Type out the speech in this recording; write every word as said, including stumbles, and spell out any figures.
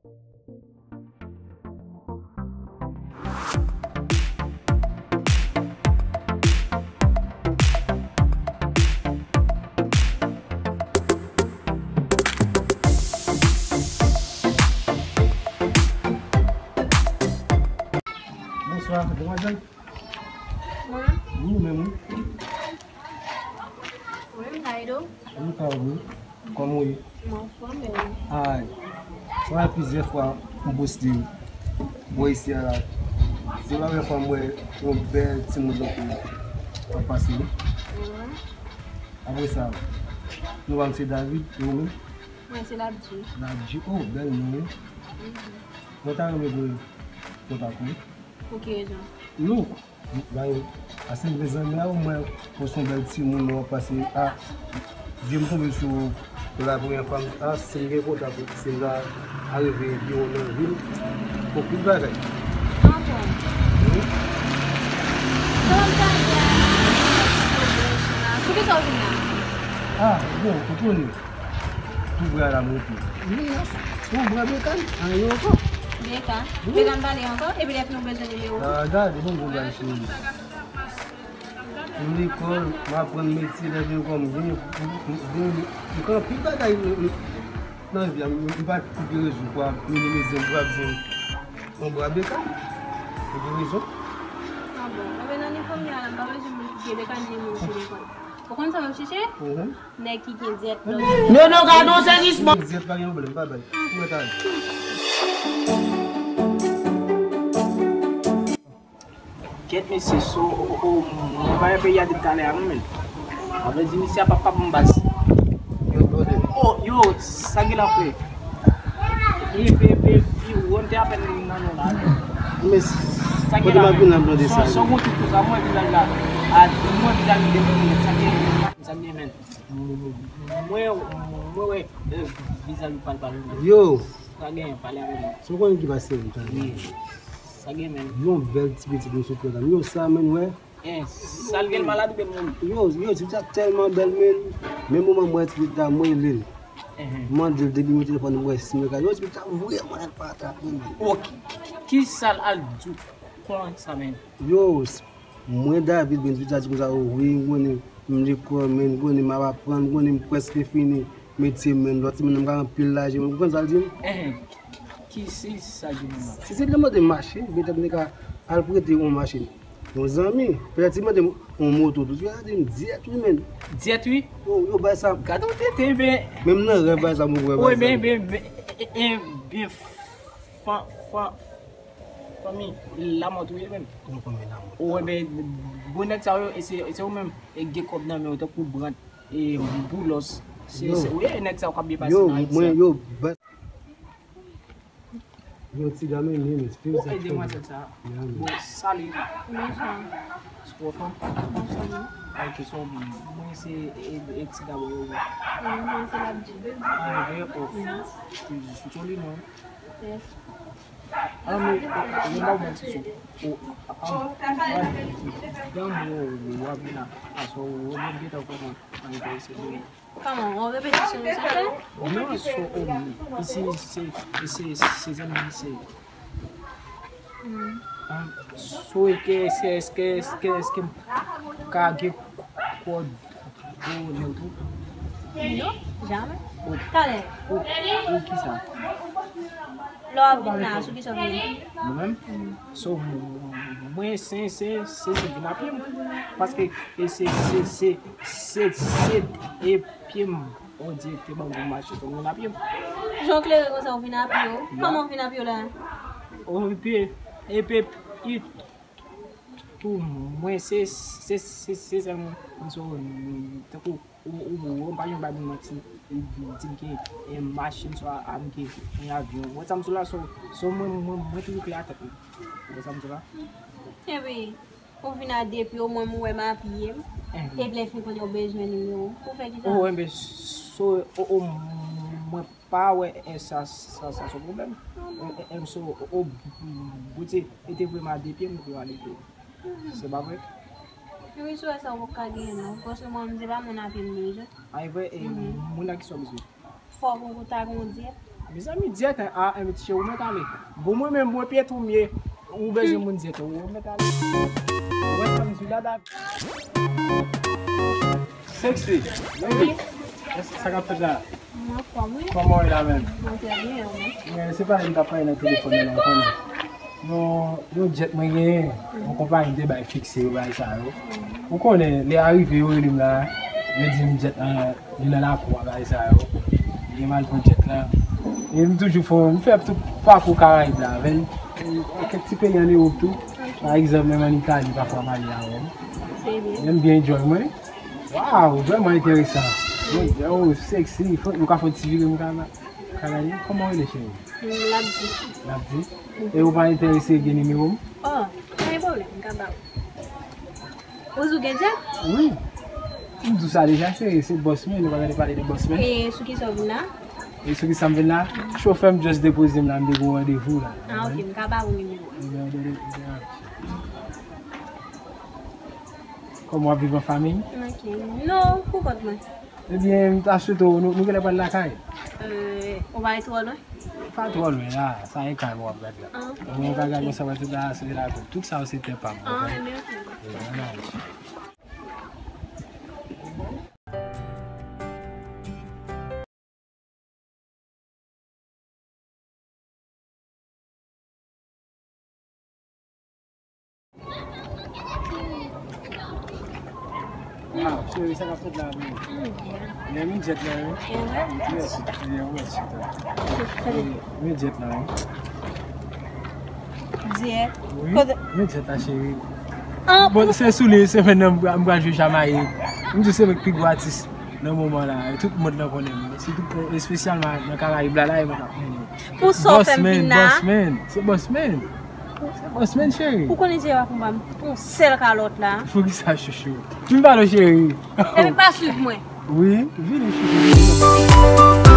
Bonswa, demwazèl. Mwen? Wi, ou menm, wi. Wi, m ka ede w. M ka wi. Kòman w ye? M anfòm, e ou? Ay. Sa fè plizyè fwa m poste bò isi a la. Se premyè fwa m wè yon bèl timoun tankou w ap pase, wi. Wi. Apre sa, non pa m se David, e ou menm? Mwen se Labdji. Labdji, oh, bèl non, wi. Mhm. Mwen ta renmen gen kontak ou. Pou ki rezon? Non. Bay, ase m gen zanmi a, ou mwen, ou se yon bèl timoun, w ap pase, a, zye m tonbe sou ou pou la premyè fwa, m, a, si m gen kontak ou, si m ta arive gen yon nan vi m, pou plis bagay. Anfòm. Wi. Kòman w ta ye a? Sou ki sa w vin la? A, bon, ou konnen. Tou bra la monte. Wi, non. Ou bra Bekan, anyen ankò. Bekan? Wi. Bekan pale ankò, epi lè fini ou bezwen nimewo. A, gade, bon, bon, gade, cheri. M lekòl, m aprann metye, lè vini kòm vini, m, m, m, m, m gen anpil bagay, m, m, nan vi a, m, m pa gen rezon pou ap minimize m, pou ap di m, yon bra Bekan. M gen rezon. A bon? Enben, nan nivo m ye a la, m pa bezwen moun ki gen Bekan di moun ki lekòl. Ou konn sa m ap chèche? Mhm. Nèg ki gen dyèt lòt. Nono, gadon sezisman. Dyèt pa gen pwoblèm, pa bay. Mwen ta. Kèt mesye, so, o, o, o, mwen pa wè peyi a depi talè a non, men. Sa vle di misye a pa, pa bon baz. Yo, brother. Oh, yo, sa gen la, frè? Epi, epi, epi, ou te apèn nan non la. Men, sa gen la, men. Son, son moun ki fou sa, mwen vizaj la. A, mwen vizaj li depi sa gen, sa gen, men. Mwen, mwen wè, eh, vizaj ou pale, pale. Yo. Sa gen, pale avè mwen. Se ou konnen ki pase, m ta di. Wi. Sa gen, men. Yon bèl ti pitit m sot pran la. Yo, sa, men, wè. Eh, sa l gen, l malad oubyen moun? Yo, yo, ti pitit la tèlman bèl, men. Men moman m wè ti pitit la, mwen rele l. Ehn. M mande l depi mwen telefòn, m wè si mwen ka. Yo, ti pitit la vrèman al pa atrap mwen, men. Oh, ki, ki, ki sa l al di w konsa, men? Yo, Mwen, David, men, pitit la di konsa, o, wi, m konnen, m lekòl, men, m konnen, m ap aprann, m konnen, m prèske fini metye m, men, lòt semèn nan, m ka gen anpil lajan, men, ou konn sa l di m? Enhen. Ki se sa di m nan? Si se te mande m machin, petèt m te ka al prete yon machin. Yon zanmi, petèt si mande m yon moto, tou, yo di m dyèt, wi, men. Dyèt, wi? Yo, yo bay sa. Gade yon tete, men. Menm nan rèv, bay sa, m wè, bay sa. Wi, men, men, men, e, e, e, men, fan, fan, Fanmi lamò tou ye menm. Ou konn fanmi lamò. Ou, enben, bon nèg sa yo, e se, e se ou menm, e gen kòb nan men w tankou Brant, e Boulos. Se, se, wi, e nèg sa yo k ap byen pase nan Ayiti a. Yo, mwen, yo, bas. Yo, ti dam, men, men, men, fim sa. Ou ede demwazèl sa. Bon, salut. Bonswa. Ou anfòm? Anfòm, wi. Ok, so, mwen se, e, e ti dam yo. Mwen se Labdji. Ah, ok, oh. Wi. Joli non. Yes. Ah, men, ou, ou, ou, ou, dan ou, ou ap vin la. Paske ou, ou menm gentan kòman an enterese de li. Kòman? Yon repetisyon nou sa fè? Non, so, o, isi, se, se, se zanmi, se. Hmm. Ah, so, èske, èske, èske, èske, èske m ka gen kòd Ou renmen l tou? Non, jamè. Ou, talè. Ou, ou kisa? Lè w ap vin la, sou kisa w vin? Mwen menm? Mm. So, mwen se, se, se, se vin a pye m. Paske e se, se, se, se, se, e pye m, on dirèk te ban m pou m mache, so m vin a pye m. Jan w klere konsa, w vin a pye w? Non. Kòman w vin a pye w la? O, epi, epi, Pou mwen, se, se, se, se sèl moun, m so, tankou, ou, ou, ou, m pa janm bay moun manti, di m ke, e, machin, swa, a, m ke, e, avyon. Ou wè sa m di w la, so, so mwen, mwen, mwen toujou klè a tèt mwen. Ou wè sa m di w la? Epi, ou vin a de pye, omwen m wè m apiye m. Epi lè fin konnen ou bezwen nimewo. Pou fè kisa? O, enben, so, o, o, mwen pa wè, e, sa, sa, sa se yon pwoblèm. E, e, e, so, o, o, bout se, e te vrèman de pye m pou ale pye. Se pa vre? Wi, si w wè sa, ou poko ka genyen, non. Paske mwen, m se pa moun a pye m bezwen. A, e vre, e, moun nan ki sa w bezwen? Fòk ou ta gen yon dyèt. Mezanmi, dyèt, a, a, ti cheri, ou mèt ale. Bon, mwen menm, mwen pye tou m ye. Ou bezwen moun dyèt, ou mèt ale. Ou wè sa m di la, da. Sexy, baby. Sa k ap fèt la? Mwen anfòm, wi. Kòman w ye la menm? Mwen trè byen, e ou menm? Men, se pa li m t ap pale nan telefòn nan, ou konnen. Yon, yon dyèt mwen genyen, yon konpayi m te bay fikse yo, bagay sa yo. Ou konnen, lè a rive, yo rele m la, yo di m dyèt lan, li nan lakou a, bagay sa yo. Li gen mal pran dyèt lan. E m toujou fè, m fè tout pakou Karayib la avè l. E kèk ti peyi ann Ewòp tou. Pa egzanp, menm ann Itali, pafwa m ale avè l. Se byen. Men m byen enjoy mwen. Waw, vrèman enteresan. Yo, yo, sexy. Fò, nou ka fè yon ti vire, nou ka, ka gade. Kòman w rele, cheri? Labdi. Labdi? E ou pa enterese gen nimewo m? Oh, pa gen pwoblèm, m ka ba ou. Ou di w gen dyèt? Wi. M di w sa deja, cheri, se Bossman, nou pa tande pale de Bossman. E sou ki sa w vin la? E sou ki sa m vin la? Chofè m just depoze m la, m te gen yon randevou la. Ah, ok, m ka ba ou nimewo a. Kòman w ap viv an fanmi? Ok. Non, pou kont mwen. Ebyen, m ta swete w, nou, nou genlè pral lakay? Euh, ou pa twò lwen? Pa twò lwen la, sa e kay w ap gad la. Ah. Mwen pa gad konsa, wè tout la, se la, tout sa yo se tè pa m. Ah, ok. Ebyen, ok. Ebyen, ann ale. Waw, cheri, sa k ap fèt la, bro? Mm, byen. Byen, men dyèt la, wi. Byen, wè, chita. Byen, wè, chita. Byen, men dyèt la, wi. Dyèt? Wi, men dyèt la, cheri. Ah, bon, se sou li, semèn nan, m pral jwe Jamayik. M di se mwen ki pi gwo atis nan moman la, e tout mond lan konnen m. Sitou, espesyalman nan Karayib la, la, e mwen k ap mennen. Pou sa w fè m vin la? Bossman, se Bossman. Se Bossman, cheri. Ou konnen se pa konpa m pou yon sèl kalòt la. Poukisa, chouchou? Vin pale, cheri. Epi pa swiv mwen. Wi, vini, chouchou.